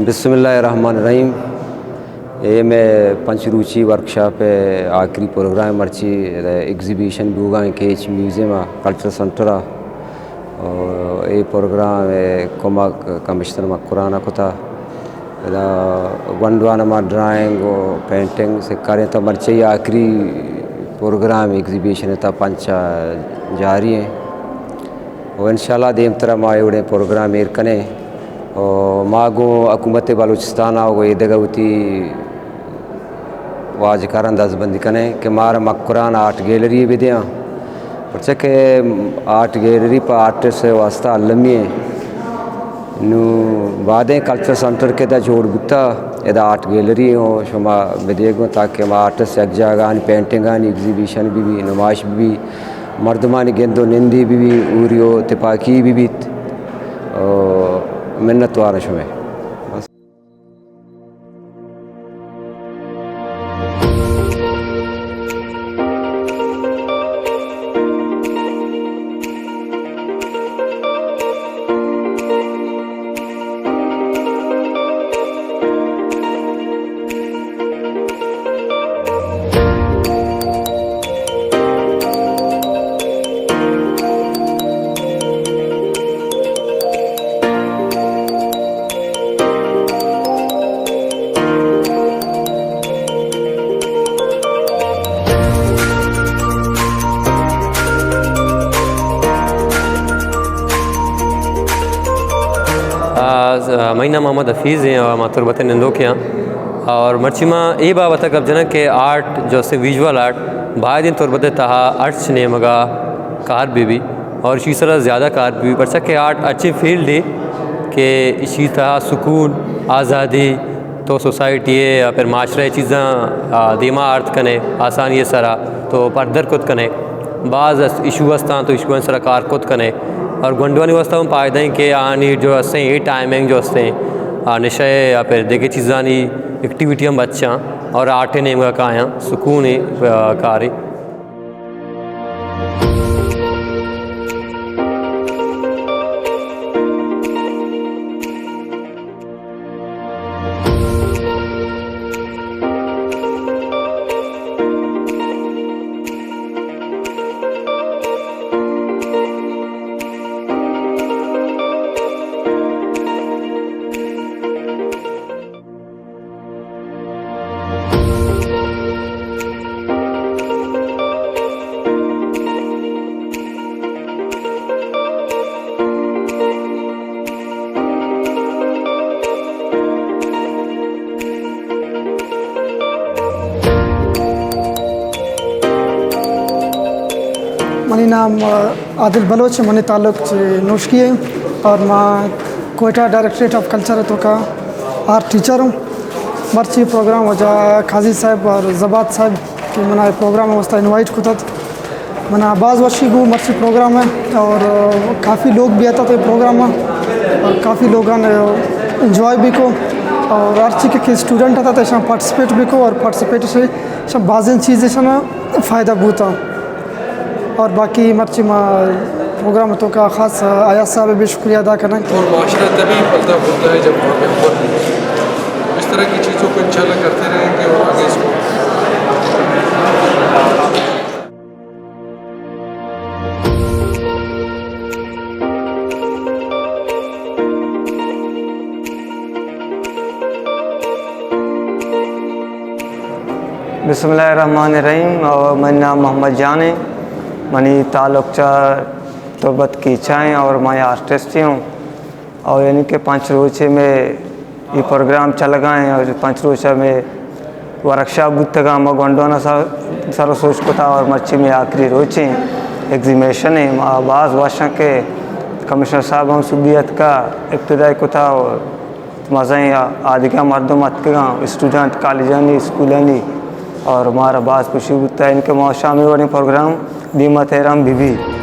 بسم اللہ الرحمن الرحیم۔ اے مئے پنچ روچی ورکشاپ ءِ آخری پروگرام، مرچی ایگزیبیشن بوگا ایں کیچ میوزیم ءَ، کلچر سنٹر ءَ۔ اور اے پروگرام ءِ کمک کمشنر مکران ءَ کتا۔ ادا گونڈوان ءَ ما ڈرائنگ و پینٹنگ سکاریں، تو مرچی آخری پروگرام ایگزیبیشن ءِ تا پنچ ءَ جاری ایں۔ و انشاءاللہ دیمترا ما اے وڑیں پروگرام ایر کنیں۔ و ما گوں حکومت بلوچستان ءَ و ایدگہ وتی واجکاراں دزبندی کنیں کہ مارا مکران آرٹ گیلری بدیاں، پرچہ کہ آرٹ گیلری پہ آرٹسٹ ءِ واسطہ المی ایں۔ نوں بادیں کلچر سنٹر کہ ادا جوڑ بوتا، ادا آرٹ گیلری اوں شما بدیگ اوں تاکہ ما آرٹسٹ یک جاگہانی پینٹنگانی ایگزیبیشن بہ بی، نمائش بہ بی، مردمانی گند و نندی بہ بی، اوری و تپاکی بہ بیت۔ او منت وار شمئے۔ آ، ز-، منی نام محمد حفیظ ایں اور ما تربت ءِ نندوکے آں۔ اور مرچی ما اے بابت ءَ گپ جناں کہ آرٹ جو استے ویژول آرٹ باید ایں تربت ءِ تہا ہرچ نیمگ ءَ کار بہ بی اور اشی سرا زیادہ کار بہ بی، پرچا کہ آرٹ اچیں فیلڈے کہ اشی تہا سکون، آزادی، تو سوسائٹی ءَ یا پھر معاشرہ ءِ چیزاں، آ، دیما آرت کنے آسانی ءِ سرا، تو پدر کت کنے۔ باز است-، ایشو استاں تو ایشوانی سرا کار کت کنے۔ اور گونڈوانی واسطہ ہم فائدہ ایں کہ آنی جو استیں، اے ٹائمنگ جو استیں، آ، نشہ ءِ یا پھر دگہ چیزانی ایکٹیویٹی ہم بچاں اور آرٹ ءِ نیمگا کایاں، سکون ءِ، آ، کارے۔ منی نام، آ، عادل بلوچ ایں، منی تعلق چہ نوشکی ایں اور ما کوئٹہ ڈائریکٹوریٹ آف کلچر ءِ توکا آرٹ ٹیچر اوں۔ مرچی پروگرام واجہ قاضی صاحب اور زباد صاحب کہ منا اے پروگرام ءِ واسطہ انوائٹ کتت۔ منا باز وشی بو مرچی پروگرام ءَ اور کافی لوگ بھی اتت اے پروگرام ءَ اور کافی لوگاں انجوائے بھی کو اور ہر چی کہ، کہ اسٹوڈنٹ اتت ایشاں پارٹیسپیٹ بھی کو اور پارٹیسپیٹ سے، سے بازیں چیز ایشاں فائدہ بوتا۔ اور باقی مرچی ما پروگرام ءِ توکا خاص ایاز صاحب ءِ بھی شکریہ ادا کناں کہ اور معاشرہ تبھی پلتا پھلتا ہے جب وہاں پہ امن ہو۔ اس طرح کی چیزوں کو انشاءاللہ کرتے رہیں گے اور آگے اس کو بسم اللہ الرحمن الرحیم۔ اور منی نام محمد جان ایں۔ منی تعلق چہ تربت کیچا ایں اور میں آرٹسٹ ہوں۔ اور یعنی کہ پنچ روچے میں یہ پروگرام چلگا ایں اور پنچ روچہ میں ورکشاپ بوتگا، ما گونڈوانا سر، سر و سوچ کتا اور مرچی میں آخری روچیں ایگزیبیشن ایں۔ ما باز وشاں کہ کمشنر صاحب ہم سبی اتکا، ابتدائی کتا اور مزیں آدگہ مردم اتکگاں، اسٹوڈنٹ کالجانی، اسکولانی، اور مارا باز خوشی بوتا ہے کہ ما شامی وڑیں پروگرام دیما تہران بی بی۔